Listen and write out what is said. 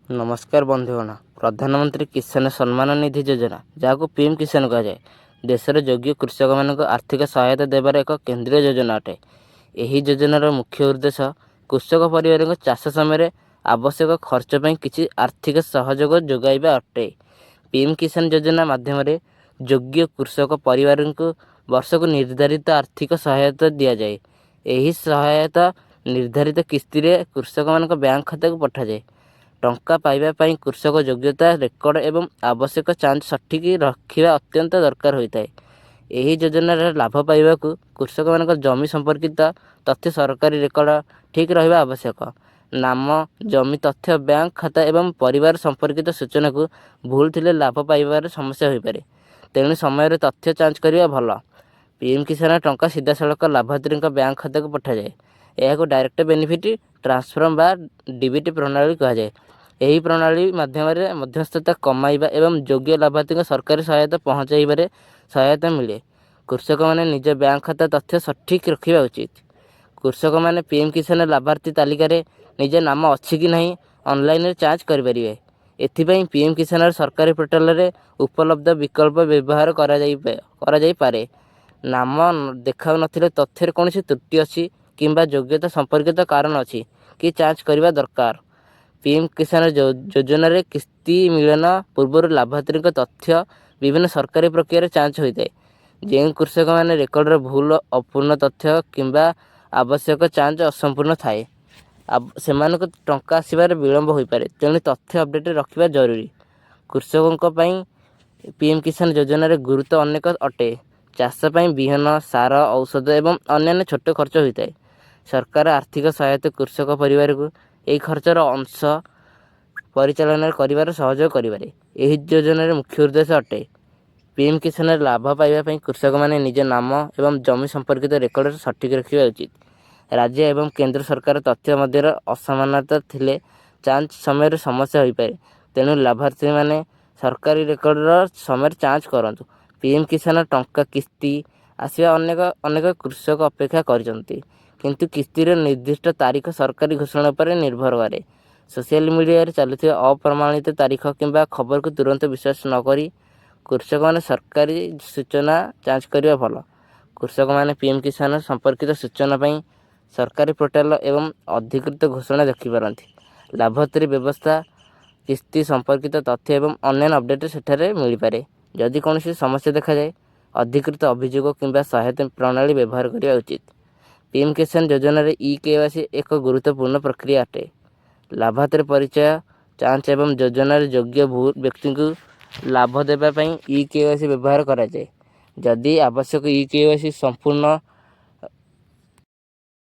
ନମସ୍କାର ବନ୍ଧୁଗଣ। ପ୍ରଧାନମନ୍ତ୍ରୀ କିଷାନ ସମ୍ମାନ ନିଧି ଯୋଜନା, ଯାହାକୁ ପିଏମ୍ କିଷାନ କୁହାଯାଏ, ଦେଶର ଯୋଗ୍ୟ କୃଷକମାନଙ୍କୁ ଆର୍ଥିକ ସହାୟତା ଦେବାର ଏକ କେନ୍ଦ୍ରୀୟ ଯୋଜନା ଅଟେ। ଏହି ଯୋଜନାର ମୁଖ୍ୟ ଉଦ୍ଦେଶ୍ୟ କୃଷକ ପରିବାରଙ୍କ ଚାଷ ସମୟରେ ଆବଶ୍ୟକ ଖର୍ଚ୍ଚ ପାଇଁ କିଛି ଆର୍ଥିକ ସହଯୋଗ ଯୋଗାଇବା ଅଟେ। ପିଏମ୍ କିଷାନ ଯୋଜନା ମାଧ୍ୟମରେ ଯୋଗ୍ୟ କୃଷକ ପରିବାରଙ୍କୁ ବର୍ଷକୁ ନିର୍ଦ୍ଧାରିତ ଆର୍ଥିକ ସହାୟତା ଦିଆଯାଏ। ଏହି ସହାୟତା ନିର୍ଦ୍ଧାରିତ କିସ୍ତିରେ କୃଷକମାନଙ୍କ ବ୍ୟାଙ୍କ ଖାତାକୁ ପଠାଯାଏ। ଟଙ୍କା ପାଇବା ପାଇଁ କୃଷକ ଯୋଗ୍ୟତା, ରେକର୍ଡ଼ ଏବଂ ଆବଶ୍ୟକ ଯାଞ୍ଚ ସଠିକ୍ ରଖିବା ଅତ୍ୟନ୍ତ ଦରକାର ହୋଇଥାଏ। ଏହି ଯୋଜନାର ଲାଭ ପାଇବାକୁ କୃଷକମାନଙ୍କ ଜମି ସମ୍ପର୍କିତ ତଥ୍ୟ, ସରକାରୀ ରେକର୍ଡ଼ ଠିକ୍ ରହିବା ଆବଶ୍ୟକ। ନାମ, ଜମି ତଥ୍ୟ, ବ୍ୟାଙ୍କ ଖାତା ଏବଂ ପରିବାର ସମ୍ପର୍କିତ ସୂଚନାକୁ ଭୁଲ ଥିଲେ ଲାଭ ପାଇବାରେ ସମସ୍ୟା ହୋଇପାରେ। ତେଣୁ ସମୟରେ ତଥ୍ୟ ଯାଞ୍ଚ କରିବା ଭଲ। ପିଏମ୍ କିଷାନ ଟଙ୍କା ସିଧାସଳଖ ଲାଭାର୍ଥୀଙ୍କ ବ୍ୟାଙ୍କ ଖାତାକୁ ପଠାଯାଏ। ଏହାକୁ ଡାଇରେକ୍ଟ ବେନିଫିଟ୍ ଟ୍ରାନ୍ସଫର୍ ବା ଡିବିଟି ପ୍ରଣାଳୀ କୁହାଯାଏ। ଏହି ପ୍ରଣାଳୀ ମାଧ୍ୟମରେ ମଧ୍ୟସ୍ଥତା କମାଇବା ଏବଂ ଯୋଗ୍ୟ ଲାଭାର୍ଥୀଙ୍କ ସରକାରୀ ସହାୟତା ପହଞ୍ଚାଇବାରେ ସହାୟତା ମିଳେ। କୃଷକମାନେ ନିଜ ବ୍ୟାଙ୍କ ଖାତା ତଥ୍ୟ ସଠିକ୍ ରଖିବା ଉଚିତ। କୃଷକମାନେ ପିଏମ୍ କିଷାନ ଲାଭାର୍ଥୀ ତାଲିକାରେ ନିଜ ନାମ ଅଛି କି ନାହିଁ ଅନଲାଇନରେ ଯାଞ୍ଚ କରିପାରିବେ। ଏଥିପାଇଁ ପିଏମ୍ କିଷାନର ସରକାରୀ ପୋର୍ଟାଲରେ ଉପଲବ୍ଧ ବିକଳ୍ପ ବ୍ୟବହାର କରାଯାଇପାରେ। ନାମ ଦେଖାଉନଥିଲେ ତଥ୍ୟରେ କୌଣସି ତ୍ରୁଟି ଅଛି କିମ୍ବା ଯୋଗ୍ୟତା ସମ୍ପର୍କିତ କାରଣ ଅଛି କି ଯାଞ୍ଚ କରିବା ଦରକାର। ପିଏମ୍ କିଷାନ ଯୋଜନାରେ କିସ୍ତି ମିଳନ ପୂର୍ବରୁ ଲାଭାର୍ଥୀଙ୍କ ତଥ୍ୟ ବିଭିନ୍ନ ସରକାରୀ ପ୍ରକ୍ରିୟାରେ ଯାଞ୍ଚ ହୋଇଥାଏ। ଯେଉଁ କୃଷକମାନେ ରେକର୍ଡ଼ରେ ଭୁଲ, ଅପୂର୍ଣ୍ଣ ତଥ୍ୟ କିମ୍ବା ଆବଶ୍ୟକ ଯାଞ୍ଚ ଅସମ୍ପୂର୍ଣ୍ଣ ଥାଏ, ସେମାନଙ୍କୁ ଟଙ୍କା ଆସିବାରେ ବିଳମ୍ବ ହୋଇପାରେ। ତେଣୁ ତଥ୍ୟ ଅପଡ଼େଟ୍ ରଖିବା ଜରୁରୀ। କୃଷକଙ୍କ ପାଇଁ ପିଏମ୍ କିଷାନ ଯୋଜନାରେ ଗୁରୁତ୍ୱ ଅନେକ ଅଟେ। ଚାଷ ପାଇଁ ବିହନ, ସାର, ଔଷଧ ଏବଂ ଅନ୍ୟାନ୍ୟ ଛୋଟ ଖର୍ଚ୍ଚ ହୋଇଥାଏ। ସରକାର ଆର୍ଥିକ ସହାୟତା କୃଷକ ପରିବାରକୁ ଏହି ଖର୍ଚ୍ଚର ଅଂଶ ପରିଚାଳନା କରିବାରେ ସହଯୋଗ କରିପାରେ, ଏହି ଯୋଜନାର ମୁଖ୍ୟ ଉଦ୍ଦେଶ୍ୟ ଅଟେ। ପିଏମ୍ କିଷାନରେ ଲାଭ ପାଇବା ପାଇଁ କୃଷକମାନେ ନିଜ ନାମ ଏବଂ ଜମି ସମ୍ପର୍କିତ ରେକର୍ଡ଼ ସଠିକ୍ ରଖିବା ଉଚିତ। ରାଜ୍ୟ ଏବଂ କେନ୍ଦ୍ର ସରକାର ତଥ୍ୟ ମଧ୍ୟରେ ଅସମାନତା ଥିଲେ ଯାଞ୍ଚ ସମୟରେ ସମସ୍ୟା ହୋଇପାରେ। ତେଣୁ ଲାଭାର୍ଥୀମାନେ ସରକାରୀ ରେକର୍ଡ଼ର ସମୟରେ ଯାଞ୍ଚ କରନ୍ତୁ। ପିଏମ୍ କିଷାନ ଟଙ୍କା କିସ୍ତି ଆସିବା ଅନେକ ଅନେକ କୃଷକ ଅପେକ୍ଷା କରିଛନ୍ତି, କିନ୍ତୁ କିସ୍ତିର ନିର୍ଦ୍ଦିଷ୍ଟ ତାରିଖ ସରକାରୀ ଘୋଷଣା ଉପରେ ନିର୍ଭର କରେ। ସୋସିଆଲ ମିଡ଼ିଆରେ ଚାଲୁଥିବା ଅପ୍ରମାଣିତ ତାରିଖ କିମ୍ବା ଖବରକୁ ତୁରନ୍ତ ବିଶ୍ୱାସ ନକରି କୃଷକମାନେ ସରକାରୀ ସୂଚନା ଯାଞ୍ଚ କରିବା ଭଲ। କୃଷକମାନେ ପିଏମ୍ କିଷାନ ସମ୍ପର୍କିତ ସୂଚନା ପାଇଁ ସରକାରୀ ପୋର୍ଟାଲ ଏବଂ ଅଧିକୃତ ଘୋଷଣା ଦେଖିପାରନ୍ତି। ଲାଭାର୍ଥୀ ବ୍ୟବସ୍ଥା, କିସ୍ତି ସମ୍ପର୍କିତ ତଥ୍ୟ ଏବଂ ଅନ୍ୟାନ୍ୟ ଅପଡ଼େଟ୍ ସେଠାରେ ମିଳିପାରେ। ଯଦି କୌଣସି ସମସ୍ୟା ଦେଖାଯାଏ, ଅଧିକୃତ ଅଭିଯୋଗ କିମ୍ବା ସହାୟତା ପ୍ରଣାଳୀ ବ୍ୟବହାର କରିବା ଉଚିତ। ପିଏମ୍ କିଷାନ ଯୋଜନାରେ ଇ କେୱାଇସି ଏକ ଗୁରୁତ୍ୱପୂର୍ଣ୍ଣ ପ୍ରକ୍ରିୟା ଅଟେ। ଲାଭାର୍ଥୀ ପରିଚୟ ଯାଞ୍ଚ ଏବଂ ଯୋଜନାରେ ଯୋଗ୍ୟ ବ୍ୟକ୍ତିଙ୍କୁ ଲାଭ ଦେବା ପାଇଁ ଇ କେୱାଇସି ବ୍ୟବହାର କରାଯାଏ। ଯଦି ଆବଶ୍ୟକ ଇ କେୱାଇସି ସମ୍ପୂର୍ଣ୍ଣ